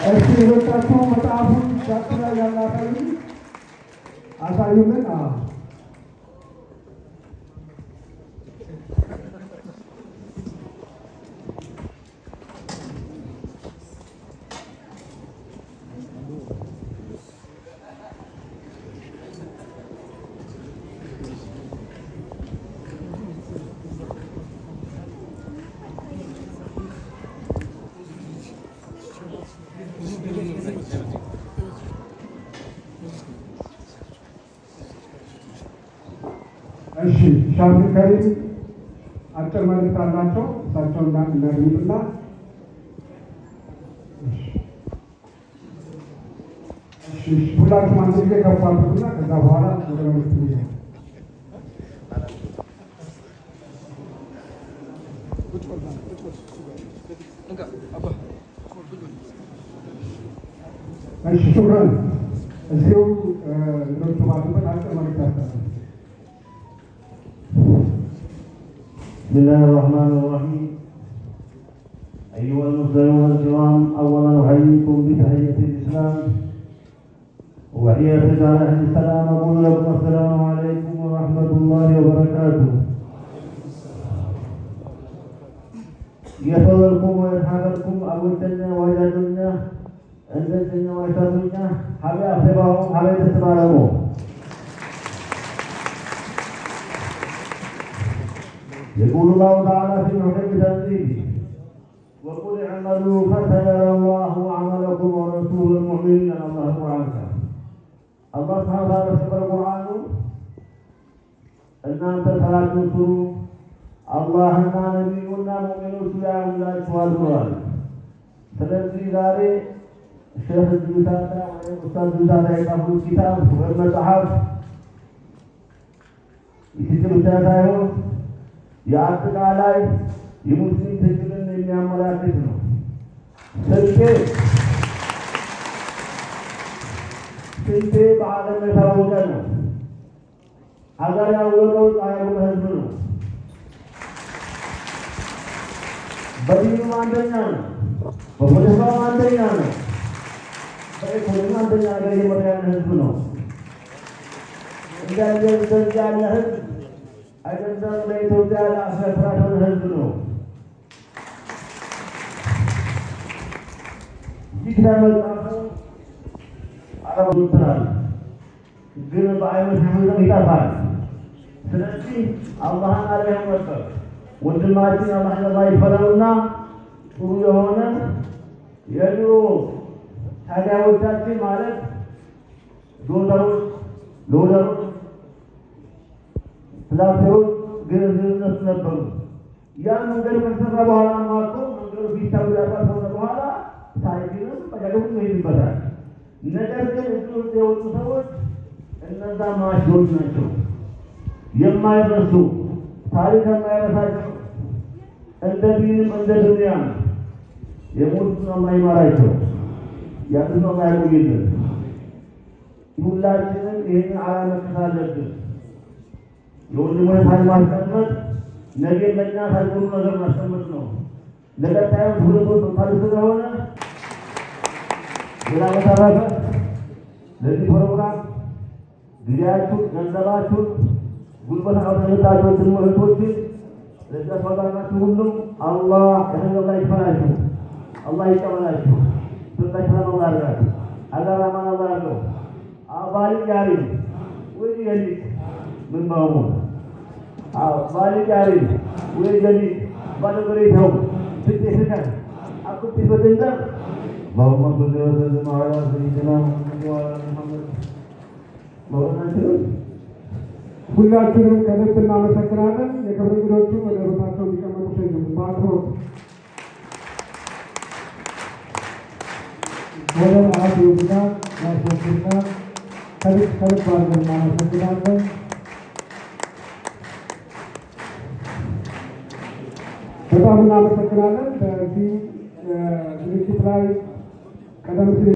እስቲ ሌሎቻችሁ መጽሐፉን እጃችሁ ላይ ያለ አሳዩ አሳዩልን። አዎ፣ እሺ፣ ሻፊ ከሪም አጭር መልዕክት አላቸው። እሳቸውን እናድምጥና እሺ፣ ሁላችሁም አንድ ጊዜ ከፍ አድርጉና ከዛ በኋላ ወደ መልዕክት እንሄዳለን። እሺ፣ شكرا። እዚሁ እንግዶቹ ባሉበት አጭር መልዕክት ያስተላልፉ። بسم الله الرحمن الرحيم. أيها المسلمون الكرام، أولا أحييكم بتحية الإسلام، وهي رسالة السلام. أقول لكم السلام عليكم ورحمة الله وبركاته. يفضلكم ويرحمكم أبوتنا وجدنا عندنا ويسرنا حبي أخبارهم حبي تسمعهم. يقول الله تعالى في محكم تنزيله: وقل اعملوا فسيرى الله عملكم ورسوله المؤمنين. الله عنك አላህ سبحانه وتعالى በቁርአኑ እናንተ ስራችሁን ስሩ፣ አላህና ነቢዩና ሙእሚኖቹ ያዩላችኋል ብሏል። ስለዚህ ዛሬ ሼህ ጁታታ ወይም ኡስታዝ ጁታታ የጻፉት ኪታብ ወይም መጽሐፍ የትግል ብቻ ሳይሆን የአጠቃላይ የሙስሊም ትግልን የሚያመላክት ነው። ስልጤ ስልጤ በዓለም የታወቀ ነው። ሀገር ያወቀው ፀሐዩ ህዝብ ነው። በዲኑም አንደኛ ነው። በፖለቲካውም አንደኛ ነው። በኢኮኖሚ አንደኛ ሀገር እየመራ ያለ ህዝብ ነው። እንደዚህ ያለ ህዝብ አይደለም ለኢትዮጵያ ለአፍሪካ የሆነ ህዝብ ነው። ይህ መጽሐፉ አረብ ግን በአይኖች ይጠፋል። ስለዚህ አላህን አለህ ነበር ወንድማችን አላህ አላህ ይፈለውና ጥሩ የሆነ የድሮ ታጋዮቻችን ማለት ዶዘሮች፣ ሎደሮች፣ ትራክተሮች ግን እነሱ ነበሩ። ያ መንገዱ ከተሰራ በኋላ ማቆ መንገዱ ፊታው ያጣፈረ በኋላ ሳይክልም ባጃጅም ይሄድበታል። ነገር ግን እዚህ ውስጥ የወጡ ሰዎች እነዛ ማሾች ናቸው፣ የማይረሱ ታሪክ የማይረሳቸው እንደ ዲንም እንደ ዱንያም። የሞቱትን አላህ ይማራቸው፣ ያሉትን አላህ ያቆይልን። ሁላችንም ይህንን ዓላማ መከተል አለብን። የወንድሞች ታሪክ ማስቀመጥ ነገ ለእኛ ታሪክ ነገር ማስቀመጥ ነው። ለቀጣዩ ትውልዶች ታሪክ ስለሆነ። ሌላ በተረፈ ለዚህ ፕሮግራም ጊዜያችሁን፣ ገንዘባችሁን፣ ጉልበት አውጥታችሁ ወንድም እህቶችን ለዚህ አስዋጋችሁ ሁሉም አላህ ከነገር ላይ ይክፈላችሁ፣ አላህ ይቀበላችሁ። ስንታችሁ አላህ ያርጋችሁ። አገር አማን አላህ ያርገው። ባሊ ጋሪ ወይ የሊት ምን ባሙ አዎ ባሊ ጋሪ ወይ የሊት ባለበሬታው ትጤ ስከን አቁቲ በደንዳ። اللهم صل وسلم على سيدنا محمد وعلى محمد مولانا. ሁላችሁንም ከልብ እናመሰግናለን። የክብር እንግዶቹ ወደ ቦታቸው እንዲቀመጡ ሸኙ በአክብሮት። ወደ አብዮትና ያስወግና ከልብ ከልብ አድርገን እናመሰግናለን። በጣም እናመሰግናለን። በዚህ ዝግጅት ላይ ቀደም ሲል